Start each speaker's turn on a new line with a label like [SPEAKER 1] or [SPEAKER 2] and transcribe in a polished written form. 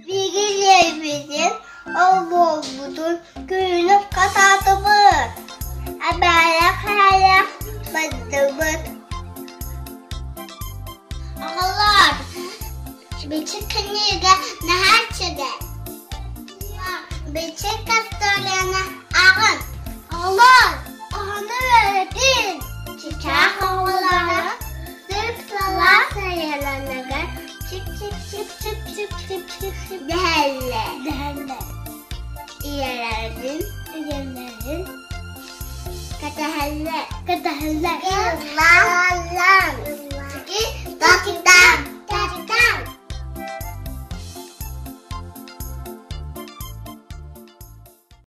[SPEAKER 1] Биһиги дьиэбитин, олбуорбутун күнүнэн хатаатыбыт, эбээлээх-эһээлээх бардыбыт. Оҕолоор, бичик кинигэ наһаа үчүгэй. Бичик остуоруйаны ааҕыҥ. Оҕолоор, оҕону үөрэтиҥ. Чычаах оҕолоро сып-сылаас сайыланыгар Чип-чип-чип-чип-чип-чип-чип дэһэллэр. Дэһэллэр. Ийэлэрин, ийэлэрин кэтэһэллэр. Кэтэһэллэр. Ыллаан. Ыллаан.